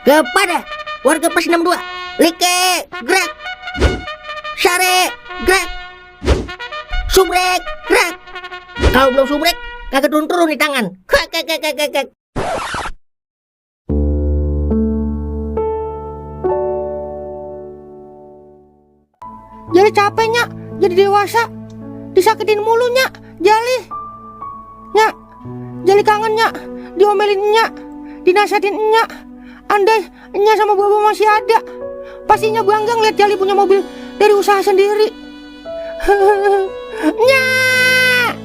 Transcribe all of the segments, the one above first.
kepada warga Pos 62, Like, gerak. Sare, gerak. Subrek, gerak. Kalau belum subrek, kagak turun-turun di tangan. Kek. Jadi capeknya, jadi dewasa, disakitin mulunya, Jali. Nyak, Jali kangennya, diomelinnya, dinasihatinnya. Andai Nya sama Bobo masih ada, pastinya bangga ngeliat Jali punya mobil dari usaha sendiri. Nyak.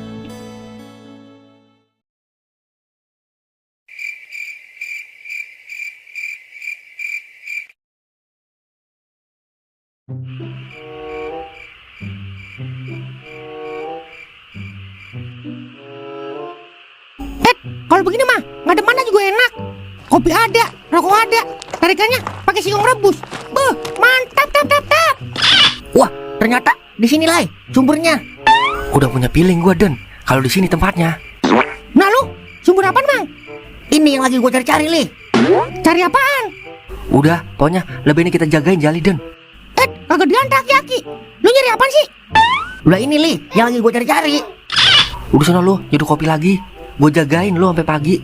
Kalau begini mah ngademannya juga enak. Kopi ada, rokok ada, tarikannya pakai singkong rebus. Mantap, tap. Wah, ternyata di sini Lai sumbernya. Udah punya feeling gua, Den. Kalau di sini tempatnya. Nah lu, sumber apaan, Mang? Ini yang lagi gue cari-cari, Li. Cari apaan? Udah, pokoknya lebih ini kita jagain Jali, Den. Kagak diantar aki-aki. Lu nyari apaan sih? Udah ini, Li, yang lagi gue cari-cari. Udah sana lu, nyeduh kopi lagi. Gue jagain lu sampai pagi.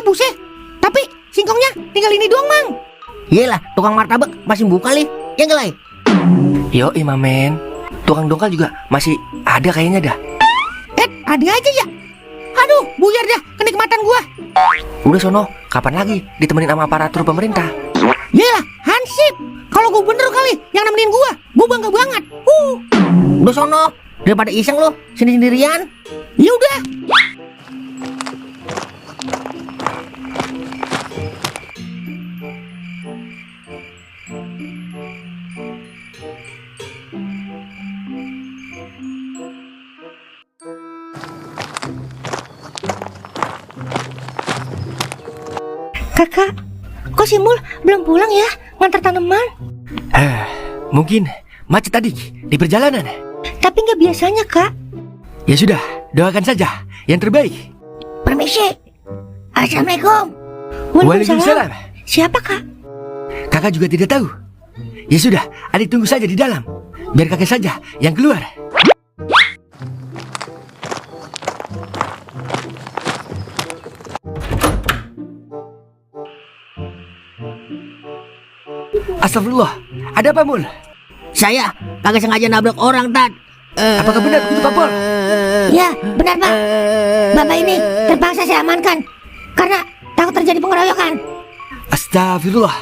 Buset. Tapi singkongnya tinggal ini doang, Mang. Iyalah, tukang martabak masih buka, Li. Ya nggak, Lai? Yo, Imamen. Tukang dongkal juga masih ada kayaknya dah. Ada aja ya. Aduh, buyar dah kenikmatan gua. Udah sono, kapan lagi ditemenin sama aparatur pemerintah? Yelah, hansip. Kalau gua bener kali yang nemenin gua bangga banget. Udah sono, daripada iseng lo sendirian. Ya udah. Kakak, kok si Mul belum pulang ya ngantar tanaman? Mungkin macet tadi di perjalanan. Tapi nggak biasanya, Kak. Ya sudah, doakan saja yang terbaik. Permisi. Assalamualaikum. Waalaikumsalam. Siapa, Kak? Kakak juga tidak tahu. Ya sudah, adik tunggu saja di dalam. Biar kakak saja yang keluar. Astagfirullah, ada apa, Mul? Saya kagak sengaja nabrak orang, Tad. Apakah benar begitu, Pak Pol? Ya, benar, Pak. Bapak ini terpaksa saya amankan karena takut terjadi pengeroyokan. Astagfirullah.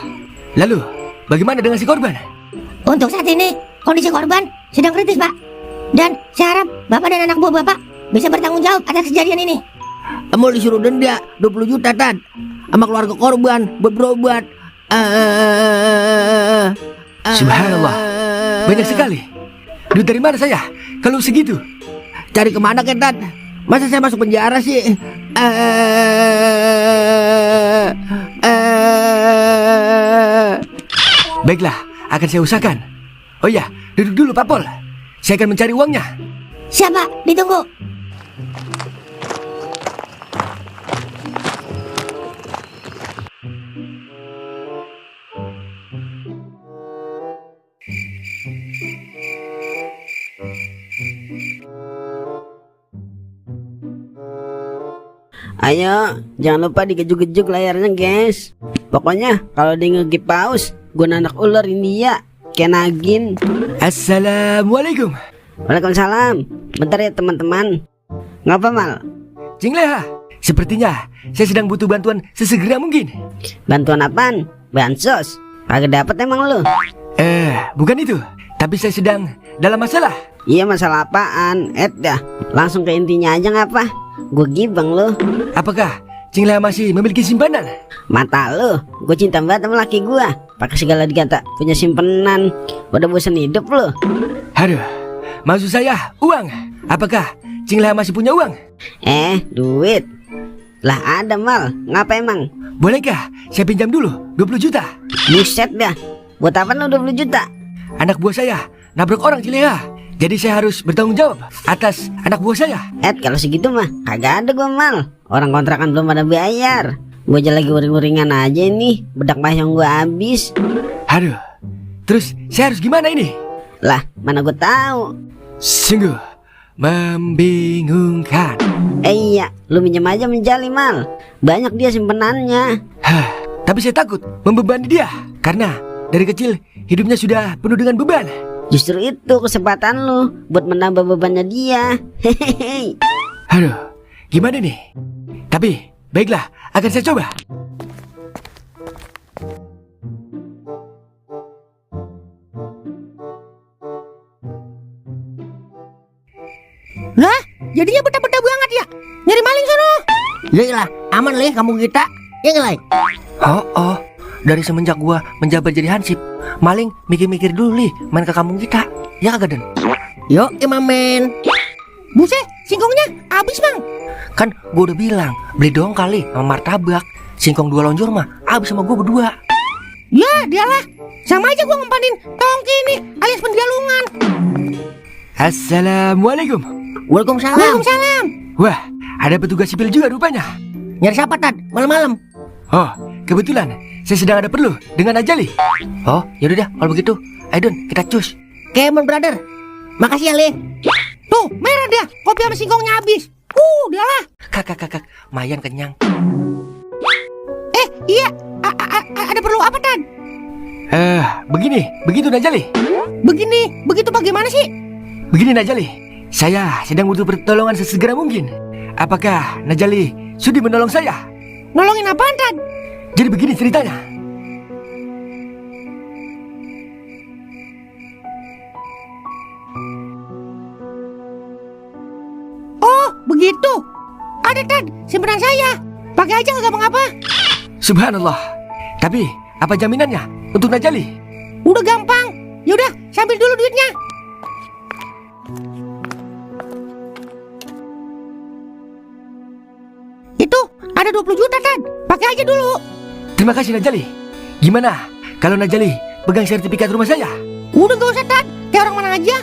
Lalu, bagaimana dengan si korban? Untuk saat ini, kondisi korban sedang kritis, Pak. Dan saya harap Bapak dan anak buah Bapak bisa bertanggung jawab atas kejadian ini. Mau disuruh denda 20 juta, Tad. Sama keluarga korban buat berobat. Subhanallah, banyak sekali. Duit dari mana saya kalau segitu? Cari kemana, Tad? Masa saya masuk penjara sih? Baiklah, akan saya usahakan. Oh ya, duduk dulu, Pak Pol. Saya akan mencari uangnya. Siapa? Ditunggu. Ayo, jangan lupa digejuk-gejuk layarnya, guys. Pokoknya kalau dia ngegip paus, gue nanak ular ini ya, kayak nagin. Assalamualaikum. Waalaikumsalam. Bentar ya teman-teman. Ngapa, Mal? Cing Leha, sepertinya saya sedang butuh bantuan sesegera mungkin. Bantuan apaan? Bansos? Kagak dapet emang lu? Bukan itu. Tapi saya sedang dalam masalah. Iya, masalah apaan? Dah, langsung ke intinya aja ngapa? Gue gibeng lu. Apakah Cing Leha masih memiliki simpanan? Mata lu, gue cinta banget sama laki gue. Pakai segala dikata punya simpenan. Udah bosan hidup lu. Aduh, maksud saya uang. Apakah Cing Leha masih punya uang? Duit. Lah ada, Mal. Ngapa emang? Bolehkah saya pinjam dulu 20 juta? Buset dah. Buat apa lu 20 juta? Anak buah saya nabrak orang, Cing Leha. Jadi saya harus bertanggung jawab atas anak buah saya. Kalau segitu mah kagak ada gua, Mal. Orang kontrakan belum ada bayar. Gue aja lagi uring-uringan aja nih. Bedak mayong gue habis. Aduh, terus saya harus gimana ini? Lah, mana gue tahu. Sungguh membingungkan. Iya, lu minjem aja menjali Mal. Banyak dia simpenannya. Hah, tapi saya takut membebani dia karena dari kecil hidupnya sudah penuh dengan beban. Justru itu kesempatan lu buat menambah bebannya dia. Hehehe. Aduh, gimana nih? Tapi baiklah, akan saya coba. Lah, jadinya betah-betah banget ya. Nyari maling sono. Yalah, aman leh kampung kita. Ya nggak, Leh? Oh, dari semenjak gua menjabat jadi hansip, maling mikir-mikir dulu nih main ke kampung kita. Ya kagak, Den? Yuk, Imamen. Buset, singkongnya habis, Mang. Kan gua udah bilang, beli doang kali sama martabak. Singkong 2 lonjor mah habis sama gua berdua. Ya, dialah. Sama aja gua ngempanin tongki ini alias pendialungan. Assalamualaikum. Waalaikumsalam. Waalaikumsalam. Wah, ada petugas sipil juga rupanya. Nyari siapa, Tad? Malam-malam. Oh, kebetulan saya sedang ada perlu dengan Najali. Oh, yaudah dah, kalau begitu, ayo Don, kita cus. Kemon, brother. Makasih ya, Leh. Tuh, merah dia. Kopi sama singkongnya habis. Dialah. Kakak, mayan kenyang. Iya. Ada perlu apa, Tan? Begitu Najali. Begitu bagaimana sih? Begini Najali, saya sedang butuh pertolongan sesegera mungkin. Apakah Najali sudi menolong saya? Nolongin apaan, Tan? Jadi begini ceritanya. Oh, begitu. Ada, Tan. Simpanan saya. Pakai aja nggak apa-apa. Subhanallah. Tapi apa jaminannya untuk Najali? Udah gampang. Yaudah, sambil dulu duitnya. Itu ada 20 juta, Tan. Pakai aja dulu. Terima kasih Najali. Gimana kalau Najali pegang sertifikat rumah saya? Udah gak usah, Tan. Kayak orang mana aja.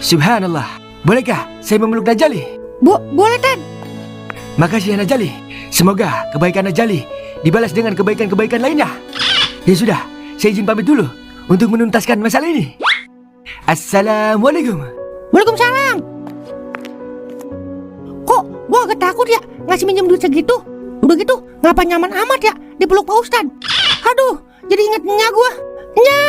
Subhanallah. Bolehkah saya memeluk Najali? Boleh, Tan. Makasih ya Najali. Semoga kebaikan Najali dibalas dengan kebaikan-kebaikan lainnya. Ya sudah, saya izin pamit dulu untuk menuntaskan masalah ini. Assalamualaikum. Waalaikumsalam. Kok gua agak takut ya ngasih minjem duit segitu? Udah gitu, ngapa nyaman amat ya dipeluk Pak Ustadz? Aduh, jadi ingetnya gua. Nya.